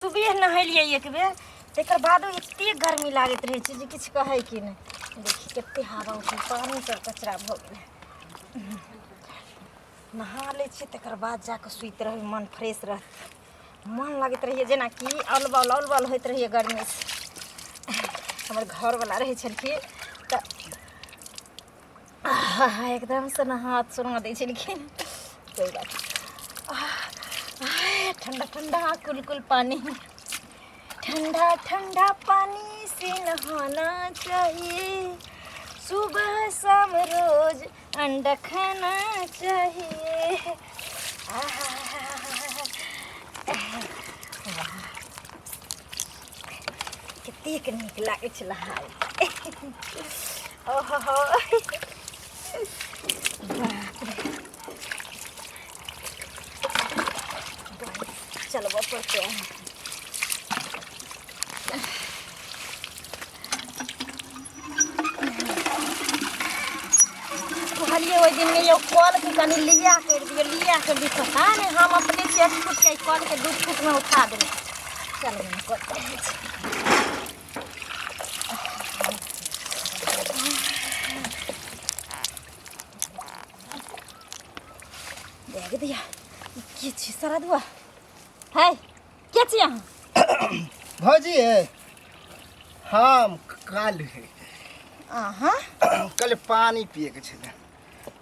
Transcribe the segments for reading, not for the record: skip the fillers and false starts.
सुबह नहेलियै एक बेर, तकर बादो एते गर्मी लागैत रहै छै जे किछु कहैके नहि। देखी कते हवा उठै, पानि सब कचरा भऽ गेलै। नहा लै छियै तकर बाद जाकऽ सुति रहबै, मन फ्रेश रहतै। मन लगैत रहैए जेनाकि अलबल अलबल होइत रहैए गर्मीसँ। हमर घरवला रहै छलखिन तऽ आहा एकदमसँ नहा सुना दै छलखिन। कोइ बात नहीं। ठंडा ठंडा कुल कुल पानी, ठंडा ठंडा पानी से नहाना चाहिए, सुबह शाम रोज अंडा खाना चाहिए। आहा, वाह, कतेक नीक लागै छै नहाय। ओहो बाप रे, चलबऽ पड़तै। कहलियै ओहि दिन यौ कलके कनि लिया करि दियौ, लिया करि दियौ, पता नहि हम अपने से 1 फुटके कलके 2 फुटमे उठा देलहुँ। चलू ने करते रहै छी। देख दिया ई के छी सरदुआ है, के छी अहाँ? भौजी हम काल है। अहाँ कल पानी पिए के छलै।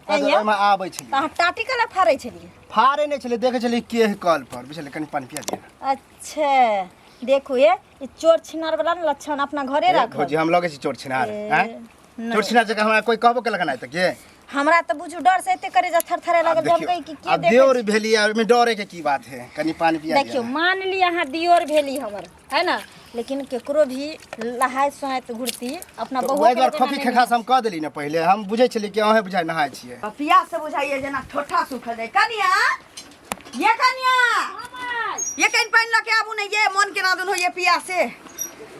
आँय यौ? ओहिमे आबै छलै। तऽ अहाँ टाटी कला फाड़ै छलियै? फाड़े नहि छलै, देखै छलियै के है कल पर, बुझलियै? कनि पानि पिया दिअ। अच्छा देखू ये, ई चोर छिनार वाला ने लक्षण अपना घरे ए, राखब। भौजी हम लगै छी चोर छिनार? ए, आँय? नहि। चोर छिनार जकाँ हमरा कोइ कहबो केलक नहि तऽ के? हमरा तऽ बुझू डर से एते करे जा थरथरे आब लागल जे हम देखियौ, कही कि के आब देखै देवर छै। भेली आ ओहिमे डरे के की बात है? कनि पानि पिया दिअ देखियौ ने। मान ली अहाँ दियोर भेली हमर, है ना, लेकिन केकरो भी नहाय सोहाइत घुरती अपना तऽ बहू ओहि के दुआरे जेना खोखी नहि खेखा हम कऽ देली ने, पहिले हम बुझै छलियै कि अहें बुझाइ नहाय छियै। पियास से बुझाइए जेना ठोठा सूखल जाय। कनिया ये, कनिया ये, कनि पानि लऽ के आबू ने ये, मन केना दुन होइए पियास से।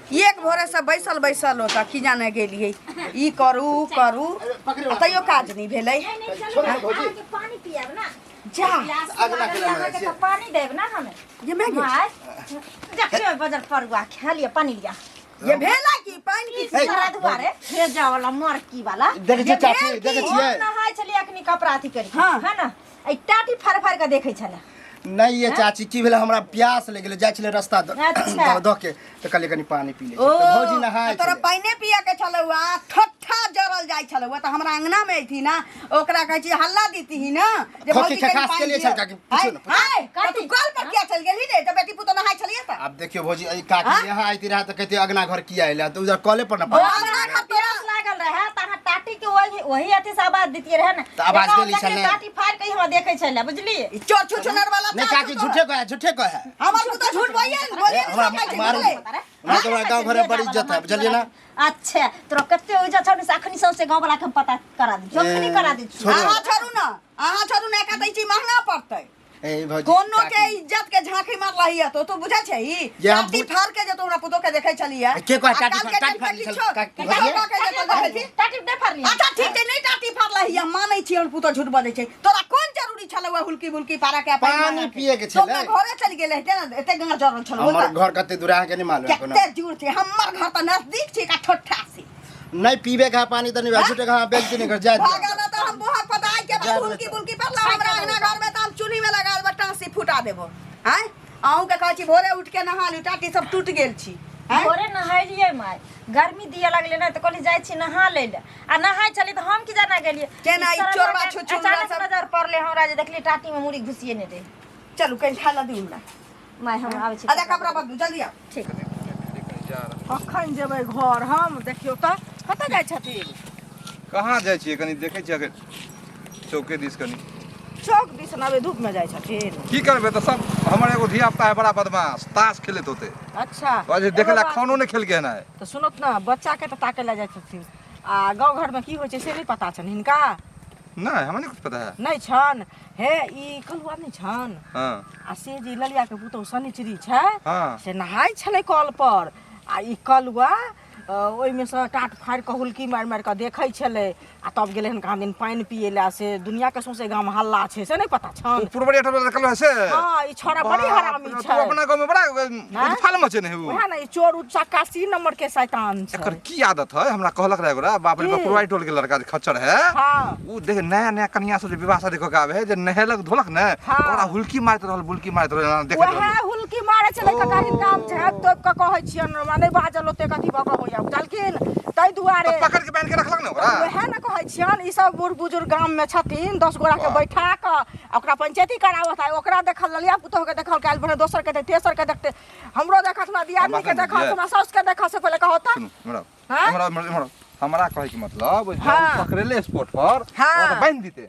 एक भोरे से बैसल बैसल ओतऽ की जाने गेलियै, ई करू उ करू आ तैयो काज नहि भेलै। नहीं, नहीं, चलू छोड़ू ना, ने भौजी। अहाँके पानी पियाब ना। जा। प्यास अगला लागल के यऽ, लऽ अहाँके छियै। तऽ पानी देब ना हमे। ये मैं गेल। माय, देखियौ बजर परुआ खा लिअ, पानी लिअ। ये भेला की पानि की? हे, सारा दुआरे भेजा वाला मरकी वाला। देखै छियै चाची, भेल की? देखै हम छियै? नहाय छलियै अखनी कपड़ा अथी करी, हाँ। है ना, एहि टाटी फाड़ि फाड़ि कऽ देखै छलै। नहि ये चाची, की भेलै, हमरा प्यास लागि गेलै, जाइ छलै रस्ता अच्छा। दऽ दऽ के तऽ कहलियै कनि पानि पी लै छी। ओ तऽ भौजी नहाय तऽ तोरा छलै। पानिए पिए के छलौ आ ठट्ठा जरल जाइ छलौ तऽ हमरा अंगना मे अयती ना, ओकरा कहै छी हल्ला दीती ना जे खोखी भौजी कनि खखास पानि के लिए दिअ। छल काकी, पूछू ना, पूछू। हाय, हाय, तऽ तू कल पर किया चल गेलही रे? तऽ बेटी पुतोह नहाय छलियै तऽ आब देखियौ भौजी, एहि काकी हाँ? यहाँ आइती रहा तऽ कहती अगना घर किया अयलै, तऽ उधर कले पर ने ओ पानि अंगना पीबै। घर तोरा प्यास लागल रहे तऽ अहाँ टाटी के वही वही अथी से आवाज दितियै रहे ने। तऽ आवाज एना देली देखलियै छलै। टाटी फाड़ि के हमरा देखै छलै, बुझलियै? ई चोर छुछुनर वाला नहि चाल काकी, छौ तोरा। झूठे कहे, झूठे कहे। हमर पुतोह झूठ बोलिए ने, बोलिए ए, ने, हमरा सब कहै छै, मारू। बुझलै? हमरा तऽ गाँव घरमे बड़ इज्जत है, बुझलियै ना? अच्छा तोरा कते इज्जत छौ ने, से अखनी सौंसे गाँव वाला के हम पता करा दै छियौ, अखनी ए, करा दै छियौ। छोड़ू। अहाँ छोड़ू ना, अहाँ छोड़ू ना, एका दै छी महंगा पड़तै। ए भौजी, कोनो के काकी। इज्जत के झांकी मारलही है तो तू बुझै छै ई? जे हम टाटी फाड़ के जे तू हमरा पुतोह के देखै छलियै। के कहै आ टाटी काल फाड़- के टाटी टाइम पे फाड़ली छल- किछो- काकी किछो भौजी? कऽ के जे तो देखै छी। टाटी नहि फाड़ली। अच्छा ठीक छै, नहि टाटी फाड़लही है, मानै छी हमर पुतोह झूठ बजै छै। तोरा कोन जरूरी छलौ है हुलकी बुलकी पारा के पानि पानी मारऽ के? पिए के तो छलै। अपना घरे चलि गेल हेतै ने, एते गाँव जरल छलौ हमर ओतऽ। घर कते दूर है, अहाँके नहि मालूम है कोनो। कते दूर छै हमर घर तऽ नजदीक छै, का ठोठा से। नहीं पीबे का पानी तऽ नहीं, झूठे का बेइज्जती नहीं कर जाए। भागल ना तऽ हम बोहक पताई के जाए हुलकी देतौ। बुलकी पड़ला हमरा अंगना घर में तऽ हम चूल्ही में लगा देबो, टाँसी फुटा देबो। आँय अहूँ के कहै छी भोरे उठ के नहा लिउ, टाटी सब टूट गेल छी। आँय भोरे नहेलियै माय, गर्मी दिअ लगलै ने तऽ कहली जाइ छी नहा लै लए, आ नहाय छलियै तऽ हम की जाना गेलियै केना ई सरल चोरबा के छुछुनरा अचानक सब- नजर पड़लै हमरा जे देखली टाटी में मुड़ी घुसिए नहि रहै। चलू कनि खाय लए दियौ हमरा। माय हम आबै छी। अच्छा कपड़ा बदलू, जल्दी आउ। ठीक। कखन जेबै घर हम? देखियौ तऽ कतऽ जाइ छथिन? कहाँ जाइ छियै, कनि देखै छियै अगर चौके दिस कनि। चौक दिस नबे धूपमे जाइ छथिन? की करबै तऽ, सब हमर एगो धिया पुता है बड़ा बदमाश, ताश खेलैत होतै। अच्छा। कहै छै देखै एगो लए बात- खानो नहि खेलकै हन आइ। तऽ सुनत ने, बच्चाके तऽ ताकै लए जाइ छथिन आ गाँव घरमे की होइ छै से नहि पता छनि हिनका? नहि, हमरा नहि कुछ पता है। नहि छनि? हे ई कलुआ नहि छनि? हाँ। आ से जे ललियाके पुतहु शनिचरी छै, हाँ, से नहाय छलै कल पर आ ई कलुआ ओहिमे सँ टाट फाड़ि कऽ हुलकी मारि मारि कऽ देखै छलै आ तब गेलै हन कहाँ दिन पानि पियै लए, से दुनियाके सौंसे गाम हल्ला छै, से नहि पता छन? ओ पुरबरिया टोल वाला कहलो है से? हँ, ई छोड़ा बड़ी हरामी तू छै। अपना गाँव में बड़ा फाल मचे नहीं वएह ने, ई चोर उचक्का सी नंबर के शैतान छै। एकर की आदत है? हमरा कहलक रहे गोरा, बाप रे बाप, की? पुरवारी टोल के लड़का जे खच्चर है। हाँ। उ देख, नया नया कन्या सब जे विवाह शादी कऽ के आवे है, जे नहेलक धोलक ने, हाँ। ओकरा हुलकी मारैत रहल, बुलकी मारैत रहल, एना देखैत वएह रहल। हुलकी मारै छलै कका हिनका। हम झाँपि तोपि कऽ कहै छियनि, हमरा नहि बाजल ओतेक अथी भऽ कऽ होइया, बुझलखिन? ताहि दुआरे तऽ पकड़ के बान्हि के रखलक ने ओकरा। वएह ने कहै छियनि, ई सब बूढ़ बुजुर्ग गाममे छथिन, 10 गोराके बैठा कऽ आ ओकरा पंचायती कराबत। आ ओकरा देखल, ललिया पुतोहके देखल, काल्हि भोरे दोसरके देखते, तेसरके देखते, हमरो देखत, हमरा दियादनीके बात नहि देखत, बुझलियै। हमरा साउसके देखत, से पहिले कहत। सुनू हमरा, हाँ? हमरा हमरा हमरा कहै के मतलब जे हाँ। उ पकड़ेले स्पॉट पर, हाँ। ओकरा बान्हि दिते,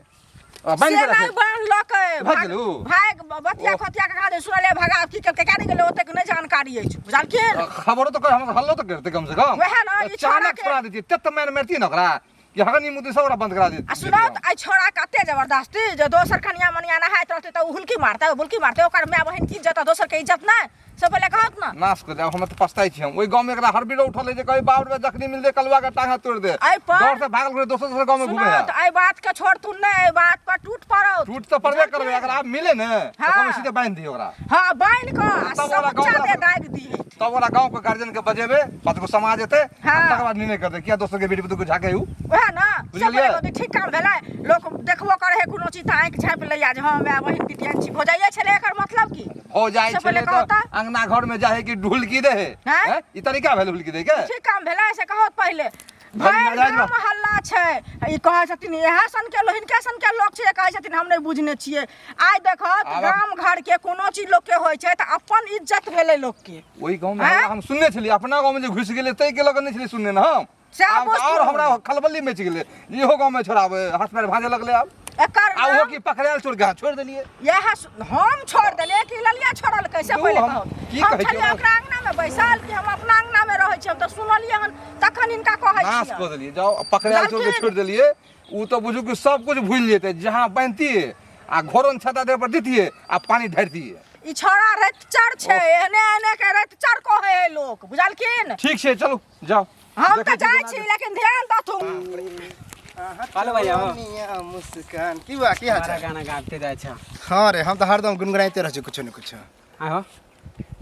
ओकरा बान्हि से के नहि रखे। बान्हलकै। भागि गेलै उ? भागि बतिया ओ। खतिया के कहा सुनले भगा की केलकै, केने गेलै, ओतेक नहि जानकारी अछि, बुझलखिन? खबरो तो कर, हमरा हल्लो तो करते कम से कम। वएह ने, ई छोड़ा अचानक के- छोड़ा देती, तत मैन मारती ने ओकरा कि हगनी मुदी सब ओकरा बंद करा देती। आ सुनाउ तऽ, एहि छौड़ा कते जबरदस्ती जे दोसर कनिया मनिया नहाइत रहतै तऽ ओ हुलकी मारतै, बुलकी मारतै, ओकर माय बहिन की इज्जत आ दोसर के इज्जत नहि, से पहिले कहत ने। नाश कर दे। हम तऽ पछताइ छी, हम ओहि गाँव में एकरा हरबिरो उठल है जे कही बाप रे, जखनी मिलते कलुआ के टांगा तोड़ दे। एहि पर- डर से भागल करे, दोसर दोसर गाँव में घूमे सुनाउ है। तऽ, एहि बात के छोड़थुन नहि, एहि बात पर टूट पड़ौ। टूट तऽ पड़बे करबै। अगर आब मिले ने तऽ हाँ। कहबै सीधे बान्हि दियौ ओकरा। हँ, बान्हि कऽ आ तब ओकरा समूचा गाँव दे दागि दिहे। तब ओकरा गाँव के गार्जियन के बजेबै, 5 गो समाज एतै, हाँ। तकर बाद निर्णय करतै किया दोसर के बेटी पुतोह के झाके उ। वएह ने से। बुझलियै? पहिले कहतै, ठीक काम भेलै? लोक देखबो करे है कोनो चीज तऽ आँखि झाँपि लैया जे हँ, माय बहिन पितियन छी, भौजाइए छलै, एकर मतलब की? हो जाइ से पहिले छलै कहू तऽ तऽ। अंगना घर में जाहे कि ढुलकी दे है? हैं? हैं? ई तरीका भेल हुलकी दे के? ठीक काम भेलै से कहत पहिले। भरि भरि नाजायज गाम बात। हल्ला छै। ई कहै छथिन इएह सन के लोक, हिनके सन के लोक छै, कहै छथिन हम नहि बुझने छियै। आइ देखत आब- गाम घर के कोनो चीज लोक के होइ छै तऽ अपन इज्जत भेलै लोक के। ओहि गाँव में हैं? हल्ला हम सुनने छलियै, अपना गाँव में जे घुसि गेलै ताहि के लऽ कऽ नहि छलियै सुनने ने हम। सएह आब तऽ बुझथुन। आओर हमरा खलबली मचि गेलै, इहो गाँव में छोड़ाबै हाथ पैर भाँजे लगलै आब। एकर आ ओहो नाम की पकड़ायल चोर के हाथ छोड़ि देलियै। इएह हम छोड़ देलियै कि ललिया छोड़लकै से दू पहिले हम कहू। की हम कहै छियै छलियै हमरा? ओकरा अंगना मे बैसल कि हम अपना अंगना मे रहै छी? हम तऽ सुनलियै हन तखन हिनका कहै नाश छियै। कऽ देलियै। जाउ, पकड़ायल चोर के बुझलखिन? छोड़ि देलियै। ओ तऽ बुझू कि सब कुछ भूलि जेतै। जहाँ बान्हितियै आ घोरन छत्ता देह पर दितियै आ पानि ढारितियै। ई छौड़ा रतिचर छै, एहने एहने के रतिचर कहै है लोक, बुझलखिन? ठीक छै, चलू जाउ। हम देखै तऽ छी जाइ केना छी, लेकिन ध्यान दथुन। हेलो भैया हो। दुनिया मुस्कान की बा, की हाल बड़ा चाल? गाना गाबते जाइ छ। हाँ रे, हम तऽ हरदम गुनगुनाइते रहै छी कुछो ने कुछो। आहो,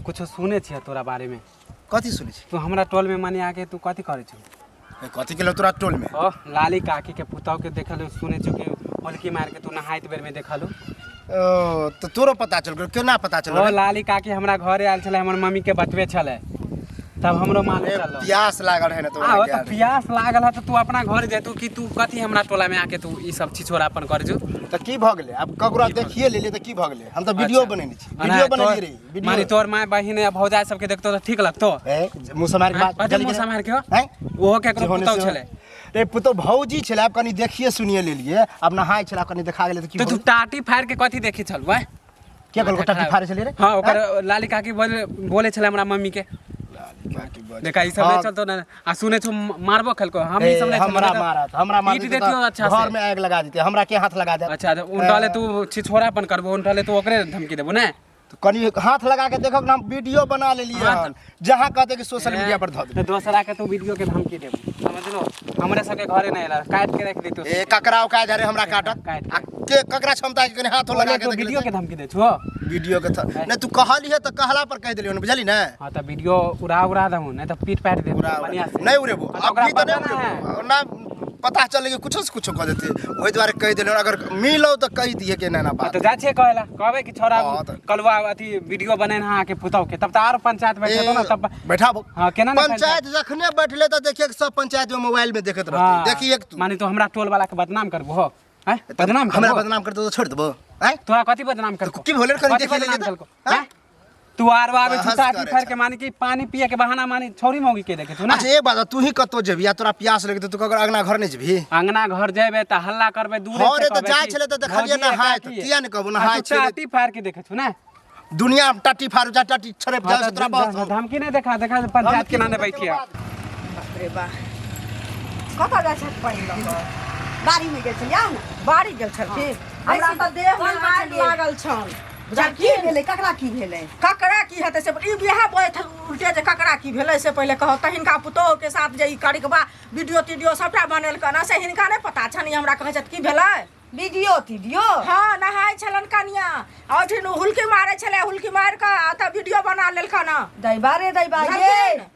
कुछो सुने छियै तोरा बारे में? कथी सुनै छी? तू हमरा टोल में माने आके तू कथी करै छौ? ए, कथी के तोरा टोल में? ओ लाली काकी के पुतहु के देखल सुने छौ कि होलकी मार के तू नहाइत बेर में देखलू। ओ तऽ तोरो पता चल गेल? केना पता चल ओ गेल? लाली काकी हमरा घरे आयल छलै, हमर मम्मी के बतबे छलै, तब हमरो मालूम ए, चलल। प्यास लागल है ने तो। आहो, तऽ प्यास लागल है तऽ तू अपना घर जेतू कि तू कथी हमरा टोला में आके तू ई सब छिछोरापन कर जो? तऽ की भऽ गेलै? आब ककरो देखिए लेलियै तऽ की भऽ गेलै? हम तऽ वीडियो अच्छा। बनेने छी, अना वीडियो बनेलियै रे माने वीडियो। तोर माय बहिन या भौजाई सबके देखतो तऽ ठीक लगतो? ए, मुँह सम्हारि के हाँ, बात। कथी मुँह सम्हारि के हो? हैं? ओहो केकरो जे होने पुतहु से हो। छलै। रे, पुतहु भौजी छलै। आब कनि देखिए सुनिए लेलियै, आब नहाय छलै, आब कनि देखा गेलै तऽ की तऽ भऽ तू गेलै? टाटी फाड़ के कथी देखी छल वह? के कहलको टाटी फाड़ै छलियै रे? हाँ, ओकर लाली काकी बोले बोले छलै हमरा मम्मी के। काकी बज। देखा, ई सब हाँ। नहीं चलतो ना। आ सुने छौ मारबो खेलको हम ई ए, सब नहीं हमरा मारत? हमरा मार पीट देतियो। अच्छा घर से में आग लगा देते, हमरा के हाथ लगा देत? अच्छा, तऽ उनटले तू छिछोरापन करबो, उनटले तू ओकरे धमकी देबो ने? तो कनि हाथ लगा के देखो ना, हम वीडियो बना लेलियै हाँ हन, जहाँ कहते कि सोशल मीडिया पर धऽ देबै। तऽ दोसरा के तू वीडियो के धमकी देबो, समझलो? हमरे सबके घरे नहीं एला, काट के रख देतो। ए, ककरा औकात रे हमरा काटत? काटि के। आ के ककरा क्षमता है कि कनि हाथो लगा के तू देख वीडियो के लेतै? धमकी दे छो? वीडियो के नहीं, तू कहली है तऽ कहला पर कहि देलियौ ने, बुझली ने? हाँ, तऽ वीडियो उड़ा उड़ा दहूँ, नहीं तऽ पीट पाट दे उड़ा बढ़िया से। नहीं उड़ेबो। हाँ, तऽ अब ओकरा भी तऽ पता नहीं ना है। उड़ेबो ना, पता चले कि कुछो से कुछो कह देते, ओहि दुआरे कहि देलियौ। अगर मिलो तऽ कहि दिहे के एना एना हाँ, बात। तऽ जाइ छियै कहै ला, कहबै कि छोरा हाँ, तऽ- कलुआ अथी वीडियो बनेने है अहाँके पुतहु के, तब तऽ आरो पंचायत बैठेतो ना तब। बैठाबो। हाँ, केना ने? पंचायत जखने बैठले तऽ देखिए सब पंचायत में मोबाइल में देखैत हाँ, रहते, देखिए तू। माने तू हमरा टोल वाला के बदनाम करबो हो? हैं, बदनाम हमरा करबो? बदनाम करते तो छोड़ देबो हैं? तोरा कथी बदनाम करबो? की भेलै रे, कनि कथी देखिए बदनाम लेलियै तऽ? करबो? हैं? हैं? तू आर आबे बहस छौ टाटी करै फाड़ छै। के माने कि पानी पिए के बहाना माने छौरी मौगी के देखे तू ना। अच्छा, एक बात, तू ही कतौ जेबही आ तोरा प्यास लगतौ, तू ककरो अंगना घर नहीं जेबही? अंगना घर जेबे तऽ हल्ला करबे दूरे हँ से। रे, तऽ कहबै जाइ कि छलै तऽ देखलियै भौजी नहाइत, काकी। किया ने कहबो आ नहाय तू छलै। टाटी फाड़ के देखे छौ ना? दुनिया में टाटी फाड़ू जा, टाटी छड़प हाँ, जाए से तऽ तोरा बस धमकी नहीं देखा देखा, पंचायत के नाने बैठिया। बाप रे बा। कतऽ जाइ छथि पानि लऽ कऽ? बाड़ी में गेल छलियै, आउ ने। बाड़ी गेल छलखिन? हमरा तऽ देह में कल पर आगि छलियै। लागल छन। की भेलै ककरा की भेलै ककरा की हेतै से ई बियाह बजैत उल्टे जे ककरा की भेलै से पहिले कहू तऽ हिनका पुतोहुके साथ जे ई करिकबा वीडियो तीडियो सबटा बनेलकन हँ, से हिनका नहि पता छनि ई हमरा कहै छथि की भेलै वीडियो तीडियो हँ नहाय छलनि कनिया आ ओहिठिन हुलकी मारै छलै हुलकी मारि कऽ आ तब वीडियो बना लेलकन हँ दैबा रे दैबा ये बुझलखिन?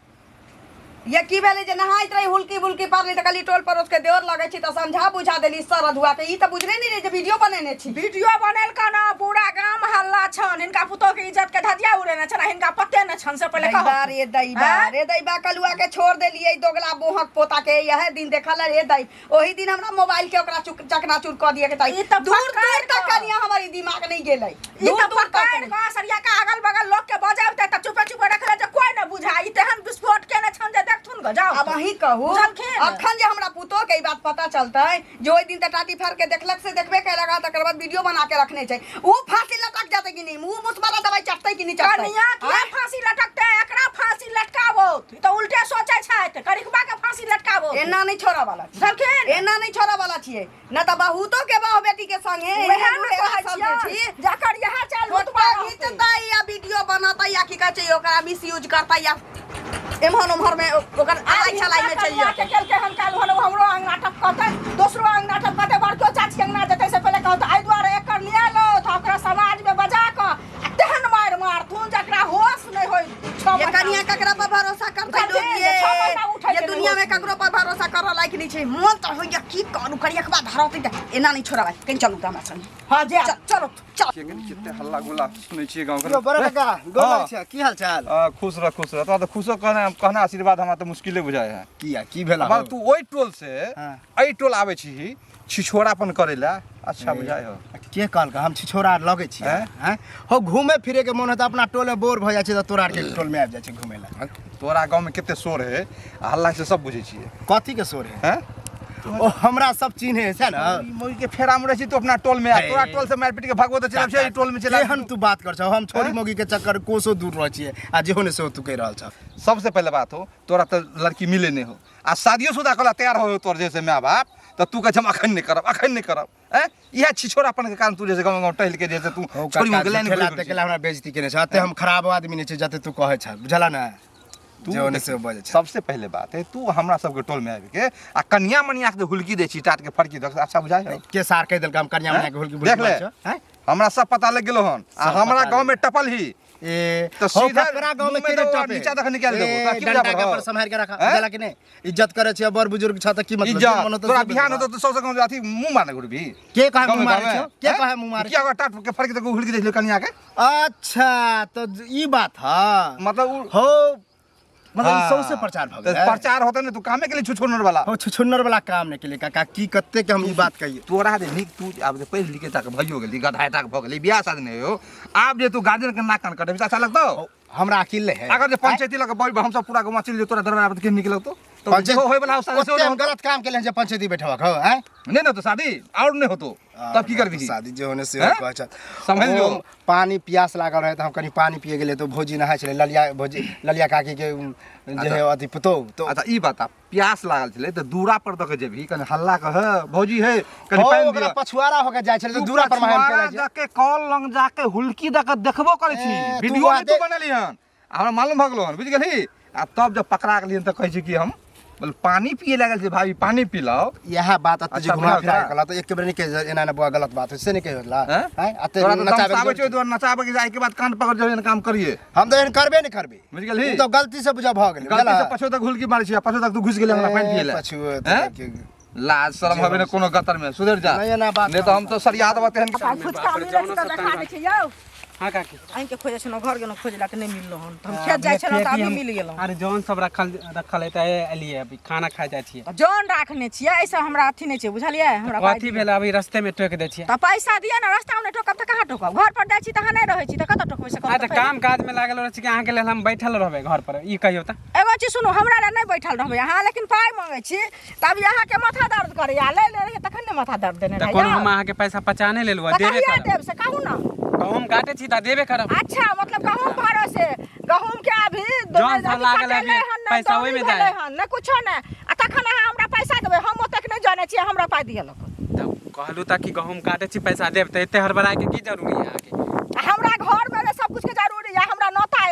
ये की भेलै जे नहाइत रही हुलकी बुलकी पारली तऽ कहली टोल पड़ोस के देवर लगै छी तऽ समझा बुझा देली सर अधुआ के ई तऽ बुझले नहि रहै जे वीडियो बनेने छी वीडियो बनेलकन हँ, पूरा गाम हल्ला छनि हिनका पुतोह के इज्जत के धजिया उड़ेने छनि आ हिनका पते नहि छनि से पहिले दैबा कहू रे दैबा आँय? रे दैबा कलुआ के छोड़ देलियै दोगला बोहक पोता के यह दिन देखल रे दै ओही दिन हमरा मोबाइल के ओकरा चकनाचूर कऽ दिए के चाही ई तऽ दूर दूर पकड़ि तक कऽ। कनिया हमर ई दिमाग नहीं गेलै ई दूर तऽ दूर तक पकड़ि नहि। कऽ सरिया के अगल बगल लोक के बजाबते तऽ चुपे चुपे रखले जे कोई न बुझा ई तेहन विस्फोट केने छन जे देखथुन ग जाओ आब अहीं कहू बुझलखिन? अखन जे हमरा पुतोह के ई बात पता चलतै जे ओहि दिन तऽ टाटी फाड़ के देखलक से देखबे केलक आ तकर बाद वीडियो बना के रखने छै ऊ फांसी लटक जेतै कि नहीं ऊ मुसमारा दवाई चटतै कि नहीं चटतै कनिया किया आँय? फांसी लटकते एकरा फांसी लटकाबो ई तऽ उल्टे सोचै छथि करिकबा के फांसी लटकाबो एना नहीं छोड़ा वाला छी। बुझलखिन एना नहीं छोड़ा वाला छियै न तऽ बहुतो के बाह बेटी के संगे वएह एहन ने लुहेरा कहै सब जे छियनि, छी जकर इएह चालि फोटो ओतबा रहतै। घिचतै या वीडियो बनतै या की कहै छै ओकरा मिसयूज करतै या एम्हर ओम्हर में ओकर आलाई छलाई में चलि कनिया के जेतै केलकै हन काल्हि होने हमरो अंगना टपकतै दोसरो अंगना टपकतै बड़को चाची अंगना जेतै से पहिले कहत एहि दुआरे एकर लिया लो तऽ ओकरा समाज में बजा कऽ आ तेहन मारि मारथुन जकरा होश नहि होय छओ ये महीना कनिया ककरा पर भरोसा करतै लोग बुझलियै? ये छओ महीना उठै ये के नहि दुनिया में होश। ककरो पर भरोसा करऽ लायक नहीं छै मन तऽ होइया की करू करियकबा धरतै तऽ एना नहीं छोड़बै कनि चलू तऽ हमरा संगे हँ जे चलो चल कते हल्ला गुल्ला सुनै छियै गाँव यौ बड़ा काका गोर हाँ। लागै छै की हाल चाल खुश रह खुश रह तोरा तऽ खुशो कहना कहना आशीर्वाद हमरा तऽ मुश्किले बुझाय है किया की भेला पर तू ओहि टोल से हाँ। एहि टोल आबै छी छिछोड़ापन करै लए अच्छा बुझाय हो के कहलक हम छिछोड़ा लगै छी हैं? हैं हो घूमे फिरे के मन होता अपना टोल में बोर भऽ जाइ छै तऽ तोरा आरके टोल में आबि जाइ छै घूमे लए तोरा गाँव में कते शोर है आ हल्ला से सब बुझै छियै कथी के शोर है हैं ओ हमरा सब चिन्हे है ने ई मौगी के फेरा में रहै छी तू अपना टोल में आ हे। तोरा टोल से मारि पीट के भगबो तऽ चलि आबै छै एहि टोल में चलि आबै केहन तू बात कर छौ हम छोरी हैं? मौगी के चक्कर कोसो दूर रहै छियै आ जेहो ने सेहो तू कहि रहल छौ सबसे पहले बात हो तोरा तऽ लड़की मिले नहीं हो आ शादियो शुदा कला तैयार हो तोर जैसे माय बाप तऽ तू कहै छै हम अखन नहि करब अखन नहि करब हैं इएह छिछोड़ापन के कारण तू जैसे गाँव गाँव टहल के जैसे तू हो छोरी काका मुँह के लाइन झूठेला घुरि घुरि तेकेला हमरा बेइज्जती केने छै अते हम खराब आदमी नहि छै जते तू कहै छ बुझला ने तू जेहो ने देख, सेहो बजै छै सबसे पहले बात है तू हमरा सबके टोल में आबि के आ कनिया मनिया के हुलकी दै छी टाट के फड़की दक अच्छा बुझाइ हौ के सार कहि देलक हम कनिया मनिया के हुलकी देख बुलकी ले मारै छौ हैं हमरा सब पता लग गेलो हन आ सब हमरा पता गांव लग में टपल ही ए तऽ हो सीधा ककरा गांव में मुँह में के दो टपे नीचा दख निकालि देबो, ए, तोरा की डंडा बुझाबै के हौ? पर सम्हारि के रखा हैं? बुझला कि नहीं इज्जत करे छै बड़ बुजुर्ग छ त की मतलब जे मन इज्जत होतौ तोरा से बिहान बजबा। होतो तऽ सबसे कम अथी मुँह मारने घुरबी के कहे गाँव मुँह में मारै गाँव छौ में, के हैं? कहे मुँह मारै किया ओकरा टाट के फड़की दक हुलकी दै छलै कनिया के अच्छा तो ई बात ह मतलब उ हो मतलब ई हाँ। सौंसे प्रचार भऽ तऽ गेलै प्रचार होतै ने तू कामे के लिए छुछुनर वाला हो छुछुन्नर वाला काम नहि केलियै काका की कते के हम ई बात कहियै तोरा जे नीक तू आब जे पढ़ि लिखे तक भइयो गेली गधा तक भऽ गेली बियाह शादी नहि हो आब जे तू गार्जियन के नाक कान कटेबही तऽ अच्छा लगतौ हो, हमरा अकिल नहि है अगर जे पंचायती लग बैठ हम सब पूरा गाँव चलि जेतौ तोरा दरबार पर तऽ के नीक लगतौ तऽ पंचायत जेहो होय वाला हो शादी सेहो ओते नहि हम होतौ। गलत काम केले जे पंचायती बैठबक हो हैं नहि ने होतौ शादी आओर नहि होतौ तब की करबही शादी जे होने से हैं? कहै छथि सम्हारि लियौ। हम पानी प्यास लागल रहै तऽ हम कनि पानी पिए गेलियै तऽ भौजी नहाय छलै ललिया भौजी ललिया काकी के जे है अथी पुतोहु तो अच्छा ई बता प्यास लागल छलै तऽ दूरा पर दऽ के जेबही कनि हल्ला कह भौजी हे कनि हो, पानि ओकरा दिअ पछुआरा होके जाइ छलै तऽ दूरा पर पछुआरा हम दऽ के कल लग जाके हुलकी दऽ के देखबो करै छी ए, तू वीडियो वहाँ भी तू बनेली हन आ हमरा मालूम भऽ गेलो हन बुझि गेलही आ तब जब पकड़ा गेलियन तऽ कहै छै कि हम बोल पानी पिए लागल छै भाभी पानी पिलाओ इएह बात अते जे अच्छा, घुमा फिरा के बुझल कहला तऽ एक बेर नहि कहि एना एना बौआ गलत बात होइ से नहि कहि होला हैं? हैं अते तोरा तऽ नचाबै दमसाबै छै ओहि दुआरे नचाबै के जाय के बाद कान पकड़ जाय काम करिए हम तऽ एहन करबे नहि करबै बुझि गेलही ओ तऽ गलती से बुझा भऽ गेलै गलती से पछो तक हुलकी मारै छी आ पछो तक तू घुसि गेलै हमरा पानि पिए लए पछुए हैं? लाज शरम हवे ने कोनो गतर में सुधर जा नहीं, एना बात नहीं तो हम तो सरिया देबऽ तेहन फुचका मिलै छै तऽ देखा दै छै यौ हाँ काकी अहीँके खोजै छलहुँ घर गेलहुँ खोजै लए तऽ नहि मिललहुँ हन तऽ हम खेत जाइ छलहुँ तऽ अभी मिल गेलहुँ अरे जौन सब रखल रखल है तऽ एलियै अभी खाना खाइ जाइ छियै तऽ जौन राखने छियै एहिसँ हमरा अथी नहि छै बुझलियै हमरा पाइ कथी भेल अभी रस्ते में टोकि दै छियै तऽ पैसा दिअ ने रास्तामे नहि टोकब तऽ कहाँ टोकब घर पर जाइ छी तऽ अहाँ नहि रहै छी तऽ कतऽ टोकबै से कहू आ तऽ तऽ काम काज में लागल रहै छी कि अहाँके लेल हम बैठल रहबै घर पर ई कहियौ तऽ एगो चीज सुनू हमरा लए नहि बैठल रहबै अहाँ लेकिन पाइ मङ्गै छी तब अहाँके माथा दर्द करैया ले ले रहियै तखन ने माथा दर्द देने तऽ कोनो रहै हम अहाँके पैसा पचा नहि लेलहुँ तऽ देबे कहिया करब देब से कहू ने गहूँम काटै छी तऽ देबे करब अच्छा मतलब गहूम भरोसे गहूम के अभी जौन सब लागल कटेलै अभी, हन, नहि पैसा दौनी ओहिमे भेलै जाय। हन, नहि कुछो नहि आ तखन अहाँ हमरा पैसा देबै हम ओतेक नहि जानै छियै हमरा पाइ दिअ लगत तऽ कहलहुँ तऽ कि गहूँम काटै छी पैसा देब तऽ एते हड़बड़ायके की जरूरी है अहाँके आ हमरा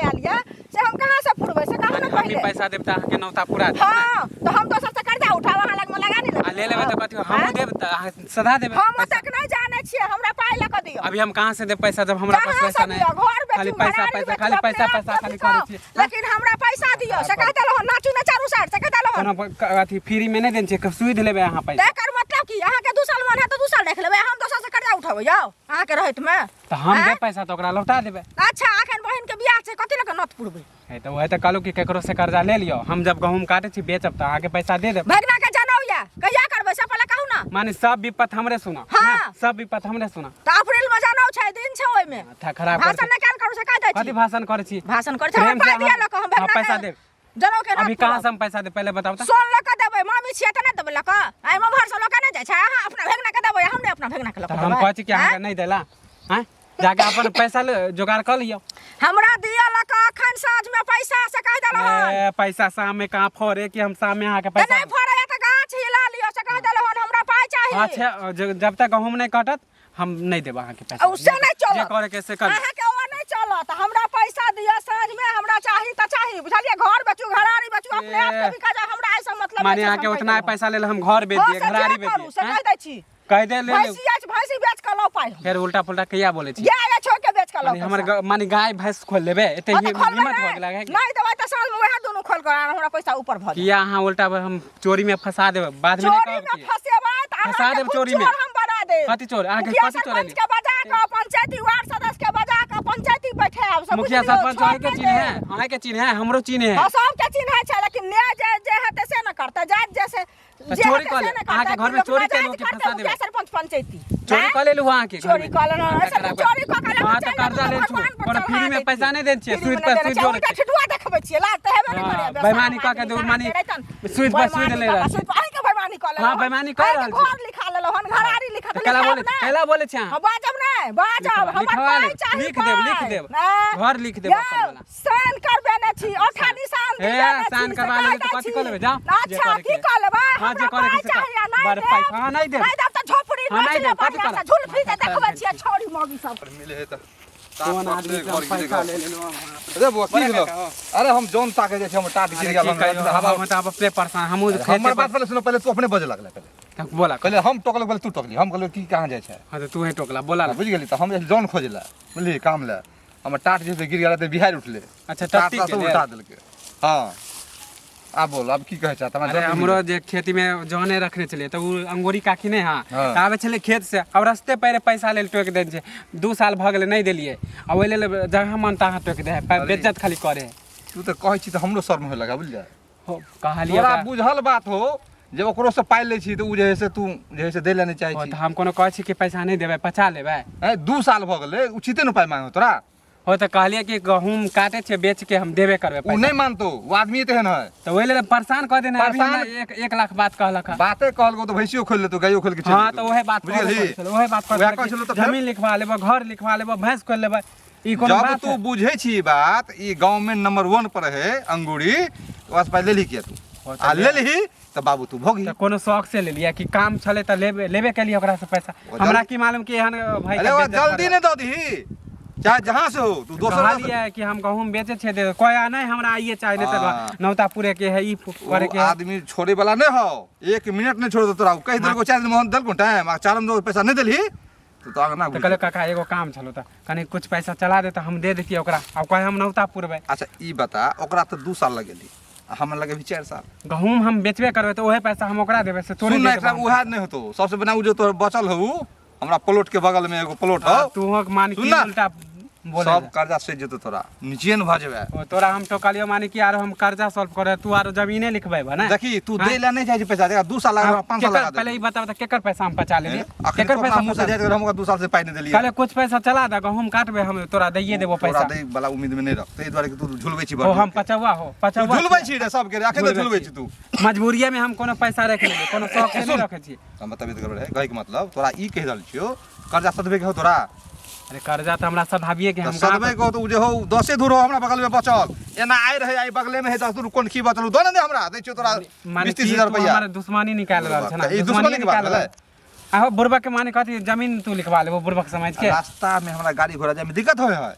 मम्मी पहिले। पैसा देब तऽ अहाँके नौता पूरा देब ने। हाँ तो हम दोसर से कर्जा उठाब अहाँ लग में लगा नहीं आ ले लेबै तऽ कथी हमहूँ देब तऽ अहाँ सधा देबै हम पैसा। ओतेक नहीं जानै छियै हमरा पाइ लऽ कऽ दियौ अभी हम कहाँ से देब पैसा जब हमरा पास कहाँ पैसा से नहीं दियौ घर बेचू खाली पैसा घरारी पैसा बेचू, खाली अपने पैसा आप पैसा के खाली बिकाउ। करै छियै लेकिन हमरा पैसा दियौ से कहि देलहुँ नाचू ने चारू साइड से कहि देलहुँ कोनो अथी फ्री में नहीं देने छियै सुधि लेबै अहाँ पैसा एकर मतलब की अहाँके दू साल मन है तऽ 2 साल देख लेबै, हम दोसर से कर्जा उठेबै जाउ अहाँके रहैत में। तऽ हम आँय? देब पैसा तऽ ओकरा लौटा देबै। अच्छा अखन बहिन के बियाह छै, कथी लऽ कऽ नत पुरबै? हे तऽ वएह तऽ कहलहुँ कि ककरो से कर्जा ले लियौ, हम जब गहूँम काटै छी बेचब तऽ अहाँके पैसा दे देब। भगना के जनउ या कहिया करबै से पहिले कहू ना। माने सब विपत हमरे सुना। हाँ। ने? सब विपत हमरे सुना। तऽ अप्रैल में जनउ छै, दिन छै ओहिमे। माथा खराब कर भाषण नहि कयल करू से कहि दै कथी छी। भाषण करै छी? भाषण करै छी, प्रेम हमरा से पाइ दिअ अहाँ- लऽ कऽ हम हाँ, भगना पैसा के देब। जनउ के अभी नत कहाँ पुरब। से हम पैसा देब पहिले बताउ तऽ। सोन लऽ कऽ देबै, मामी छियै तऽ नहि देबै लऽ कऽ? आइ ममहर से लऽ कऽ नहि जाइ छै, अहाँ अपना भेगना के देबै, हम नहि अपना भेगना के लऽ तऽ कऽ हम देबै। कहै छी कि अहाँके आँय? नहि देला आँय जाके अपन पैसा ले जोगाड़ कऽ लियौ। हमरा दिअ लऽ कऽ अखन साँझ में पैसा से कहि देलहुँ हन। ए, पैसा शाम में कहाँ फड़े कि हम शाम में अहाँके तऽ पैसा नहि फड़ैया तऽ गाछ हिला लियौ से कहि देलहुँ हन, हमरा पाइ चाही। अच्छा जब तक गहूँम नहीं कटत हम नहीं देब अहाँके पैसा। आ उससे नहीं चलत। जे करे के से कर। अहाँके ओ नहि चलत, हमरा पैसा दिअ साँझ में, हमरा चाही तऽ चाही, बुझलियै? घर बेचू, घरारी बेचू, अपने आप के ए। बिका जाउ, हमरा एहिसँ मतलब माने नहि छै, अहाँके से हम उतना कहि देलहुँ। पैसा लेल हम घर बेच हँ, दिए से जे घरारी बेच करू दिए से आँय? कहि दै छी। कहि दे ले ले। भैंसी अछि, भैंसी बेच कऽ लाउ पाइ। फेर उल्टा पुल्टा कहिया बोलै छी? गाय अछि, ओहिके बेच कऽ लाउ माने हमर पैसा। माने गाय भैंस खोल लेबै एते हँ, तऽ खोलबै हिम्मत नहि। भऽ गेल है नहि देबै तऽ साँझमे वएह दुनू खोल कऽ आनब, हमरा पैसा ऊपर भऽ जायत। किया अहाँ उल्टा हम चोरी में फंसा देबै बाद में नहीं चोरी कहब में कि फंसेबै तऽ फंसा अहाँके देब चोरी में। चोर हम बना देब। कथी चोर? अहाँके मुखिया कथी चोर सरपंच के बजा कऽ, पंचायती वार्ड सदस्य के बजा कऽ पंचायती बैठायब सब। मुखिया बुझलियौ, सरपंच छोड़ अहाँके नहि चिन्ह है? देब। अहाँके चिन्ह है, हमरो चिन्ह है। हँ, सबके चिन्है छै, लेकिन न्याय जे जे हेतै से ने करतै, जात जे से तऽ जे चोरी हेतै कऽ से ले। ने अहाँके करतै। घरमे लोक चोरी नाजायज केलहुँ कि करतै, फंसा मुखिया देबै? सरपंच पंचायती चोरी आँय? कऽ लेलहुँ अहाँके घरमे? चोरी कऽ लेलहुँ, माथा ऐसे खराब चोरी कऽ कऽ हँ, तऽ चलि कर्जा जेतै ले तऽ छु। भगवान पर कोनो चढ़ा फ्री में दै पैसा छियै। नहि दै छियै, फ्री में सूद पर नहि सूद देने छियै, जोड़ै उल्टा छियै। ठिठुआ देखबै छियै, लाज तऽ हेबे नहि हाँ, करैए। बेईमानी कऽ के दू, माने सूद पर सूद बेईमानी ले कऽ रहल कऽ सूद पर अहींके बेईमानी कऽ लेलहुँ हाँ, बेईमानी कऽ अहींके रहल छी। घर लिखा लेलहुँ हन, घरारी लिखा तऽ कैला लिखायब बोलै नहि? कैला बोलै छी अहाँ? हाँ, बाजब नहि, बाजब, हमर लिखवा पाइ लेब, चाही, लिख देब, लिख पाइ। देब। नहि। घर लिख देब यौ, अपन वाला। साइन करबेने छी, औठा निशान हे, दिबेने छी, साइन से करवा कहि लेबै तऽ दै कथी छी। कऽ लेबै? जाउ, जे अच्छा करैके की कऽ लेबै? हाँ, जे हमरा करैके पाइ से कर। चाही आ नहि बड़ देब। पाइ, हाँ, नहि देब। नहि देब तऽ झोपड़ी हाँ, नोचि नहि देब, लेब कथी बढ़िआँ से, करब? झुलफी जे देखबै छियै छौड़ी मौगी सब। मिले है तऽ कोन आदमी से हम पैसा ले लेलहुँ हम? अरे बुआ की बड़ा भेलो? काका, हो। अरे हम जौन ताके जाइ छी, हमर टाट गिर अरे गेल की हम कहियौ, हवा हम तऽ आब अपने परेशान हमहूँ अरे खेते हमर पर- बात पहिले सुनो, पहिले तू अपने बजे लगले पहिले। तऽ बोला। पहिले हम टोकलक, पहिले तू टोकली, हम कहलियै की कहाँ जाइ छै। हाँ तऽ तू ही टोकला, बोला ना। बुझि गेली? तऽ हम जाइ छी जौन खोजै लए, बुझलिही, काम लए। हमर टाट जे छै गिर गेल तऽ बिहाड़ि उठलै। अच्छा, टाट टट्टी सब के लेल। उल्टा देलकै। हाँ आब बोल, आब की कहै छै हमरा? अरे हमरो जे खेती में जौने रखने छलियै तऽ ओ अंगोरी काकी नहि हाँ हाँ। तऽ आबै छलै खेत से अब रस्ते पैरे पैसा लेल टोकि देने छै। 2 साल भऽ गेलै नहि देलियै आ ओहि लेल जगह मन तऽ अहाँ टोकि दे है, अरे। बेज्जत खाली करे है। तू तऽ कहै छी तऽ हमरो शर्म होय लगा, बुझलियै? हो, कहलियै तोरा तऽ बुझल बात हो जे ओकरो से पाइ लै छी तऽ उ जे है से तू जे है से दै लए नहि चाहै हो, छी। तऽ हम कोनो कहै छी कि पैसा नहि देबै, पचा लेबै? हैं, 2 साल भऽ गेलै, उचिते ने पाइ मांगे तोरा। हो तऽ कहलियै कि गहूँम काटै छियै बेच के हम देबे करबै उ पैसा। नहि मानतो, उ आदमी तेहन है। तऽ ओहि लेल परेशान कऽ देने अभी। परेशान- हमरा 1 1 लाख बात कहलक हँ। बाते कहलको तऽ भैंसियो खोलि लेतो, गाइयो खोलि के चलि हाँ जेतौ। तऽ उहे बात बुझि गेलही? कहबे करै छलै, उहे बात उएह कहै कहै छलै छलौ कि तऽ फेर? जमीन लिखवा लेबै, घर लिखवा लेबै, भैंस खोलि लेबै, ई कोनो जब बात तू है? बुझे छी बात, ई गांव में नंबर 1 पर है अंगूरी, तो पाइ लेलही किया तू? हो, तऽ आ लेलही तऽ बाबू तू भोगी। तऽ कोनो शौक से लेलियै कि काम छलै तऽ लेबे लेबे केलियै ओकरासँ पैसा। ओ हमरा जल्दी- की मालूम कि एहन भाई अरे वो जल्दी नहीं दऽ दही, चाहे जहाँ से हो तू दोसर कहलियै कि हम गहूँम बेचै छियै दे कोई नहि, हमरा आइए चाही नहि हाँ। तऽ नौता पूरे के है, ई करे ओ के है। आदमी छोड़े वाला नहीं हो, एक मिनट नहीं छोड़ दो तोरा। कहि देलको 4 दिन मोहन देलको टाइम आ चारम दो पैसा नहीं देलही तो आगे ना तऽ कहलियै काका एगो काम छलो तऽ कनि कुछ पैसा चला दे तऽ हम दे देतियै ओकरा आ कहे हम नौता पुरबै। अच्छा ई बता, ओकरा तऽ 2 साल लगेली आ हमरा लगे भी 4 साल। गहूँम हम बेचबे करबै तऽ ओहे पैसा हम ओकरा देबै से तोरे सुन ना, दे एकरा देबौ। उएह नहीं होतो, सबसे बना उ जो तोहर बचल हो, उ हमरा प्लॉट के बगल में एगो प्लॉट हो। तू मान सुन की ना। उल्टा बोले सब कर्जा से जेतो, तोरा निचेन भऽ जेबे। ओ तोरा हम टोकलियो माने कि आरो हम कर्जा सॉल्व करे, तू आरो जमीने लिखबै ने। देखी, तू हाँ? दै ला नहीं चाहे पैसा, देखा 2 साल लगा हाँ, 5 साल केकर लगा पहले ई बताब तऽ केकर पैसा हम पचा लेलियै? अखन केकर तो पैसा अपना मुँह से पचा जाइत हम ओकरा 2 साल से पाइ नहीं देलियै। कहले कुछ पैसा चला दे, गहूँम काटबै हम तोरा दैये देबो तोरा पैसा। दै वाला उम्मीद में नहीं रख, ताहि दुआरे कि तू झुलबै छी बड़ ओ हम लोकके। पचौआ हो तू पचौआ। झुलबै छी रे सबके रे, अखन तऽ झुलबै छी तू। मजबूरिये में हम कोनो पैसा रख लेलियै, कोनो शौक से नहीं सुन। रखै छियै। हम तबियत गड़बड़ है, कहै के मतलब तोरा ई कहि रहल छियौ, कर्जा सधबै के हो तोरा? अरे कर्जा तऽ हमरा सधाबिये के तऽ हम कहाँ सधबै के हो तऽ उ जे हो दसे धूर हो हमरा बगल में बचल, एना आइ रहे आइ बगले में है 10 धूर कोनखी बचल, उ दऽ ने दे हमरा, दै छियौ तोरा माने 20 30 कि हजार तू रुपैआ। हमर दुश्मनी निकालि रहल छै ना? तऽ ई दुश्मनी के बात निकालि भेलै? रहल। आहो बुढ़बा के माने कथी जमीन तू लिखवा लेबो बुढ़बा के समझ के? रास्ता में हमरा गाड़ी घोड़ा जाय में दिक्कत होय है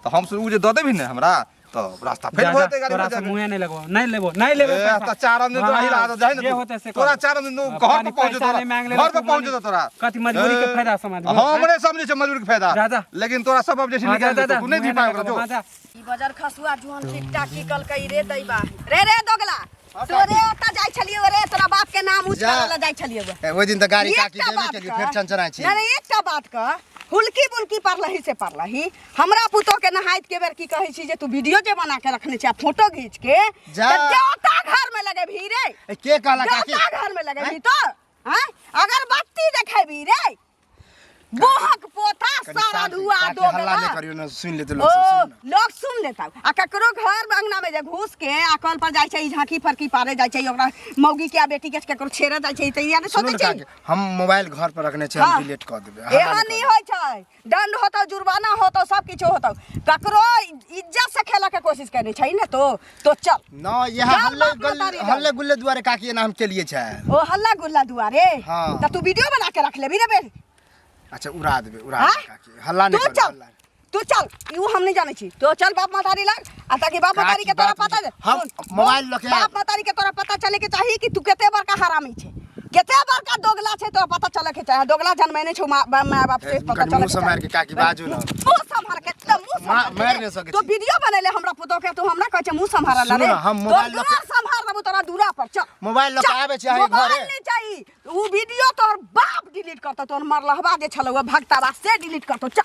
तऽ हम उ जे दऽ देबही ने हमरा, तब रास्ता फेर जा, भऽ जा, जेतै गाड़ी तोरा पर से जाके। मुँहे नहीं लगबो, नहीं लेबो, नहीं लेबो ए, पैसा। त चारम दिन तोरा हिला दे, जाहि ने जे तू। होतै से कर। तोरा चारम दिन हाँ, घर पर पानी पहुँच पैसा तोरा, नहीं मांग ले घर पर तू पहुँच मानी। तोरा। कथी मजबूरी के ए, फायदा समझ में, हमरे समझे छै मजबूरी के फायदा। जा, जा। लेकिन तोरा सब अब जे छै हाँ, जा, निकाल जा, देतौ, जा, तू नहीं दी मुँहे पाए नहीं ओकरा, लगबो, जो। हाँ, जा। ई बजर खसुआ जुहन चिट्टा की कलकै रे दैबा रे रे दोगला तोरे ओतऽ जाइ छलियै रे तोरा बाप के नाम ऊँच जा। करऽ लए जाइ छलियै ए, ओहि दिन तऽ गाड़ी काकी एकटा देबे बात केलियै कह। फेर चनचनाइ छी नहीं नहीं एकटा बात कह हुलकी बुलकी पड़लही से पड़लही हमरा पुतोह के नहाइत के बेर की कहै छी जे तू वीडियो जे बना के रखने छी आ फोटो घीच के जा। तऽ देवता घर में लगेबही रे ए, के कहला काकी देवता घर में लगेबही तो हैं अगरबत्ती देखेबही रे बोहक पोता कनी सारा शांत- धुआ काकी दो हल्ला नहि करियौ ने सुनि लेतै लोक ओ सब सुनू ने। लोग सुन लेता आ ककरो घर अंगना में जे घुस के आ कल पर जाइ छै ई झांकी फरकी पारे जाइ छै ओकरा मौगी के आ बेटी के ककरो छेड़े जाइ छै तऽ ई नहि सुनू सोचै ने छै काकी हम मोबाइल घर पर रखने छी हम हाँ। डिलीट कऽ देबै हल्ला एहन नहि नहि करबै। होइ छै दंड होतौ जुर्माना होतौ सब किछु होतौ ककरो इज्जत से खेलऽ के कोशिश करै छै ने तो तो चल न इएह चल हल्ले बाप महतारी गुल्ले दल। हल्ले गुल्ले दुआरे काकी एना हम केलिए छै ओ हल्ला गुल्ला दुआरे हाँ। तऽ तू वीडियो बना के रख लेबी रे बे अच्छा उड़ा देबै उड़ा हाँ? देबै काकी हल्ला तू नहि करू चल हल्ला तू चल you हम नहीं जानै छी तो चल बाप महतारी लग आ ताकि बाप महतारी के काकी, तोरा बात पता बुझ- हम सुन, मोबाइल लऽ के आयब। बाप महतारी के तोरा पता चले के चाही कि तू कते बड़का हरामी छै कते बड़का दोगला छै तोरा पता चले के चाही दोगला जनमेने छौ माँ माय बाप से पता कनि चले मुँह के सम्हारि के काकी बाजू न मुंह सम्हार के त मुंह सम्हार के मारि रे। नहि सकै तो छी। वीडियो बनेले हमरा पुतोह के तू हमरा कहै छै मुंह सम्हारऽ ला सुनू रे न, हम मोबाइल तोर लऽ के- दुआर सम्हार देबौ तोरा दूरा पर चल मोबाइल लऽ के चल, आबै छी अहाँके मोबाइल घरे। नहि चाही उ वीडियो तोहर बाप डिलीट करतौ तोहर मरलहबा जे छलौ भक्ताबा से डिलीट करतौ चल।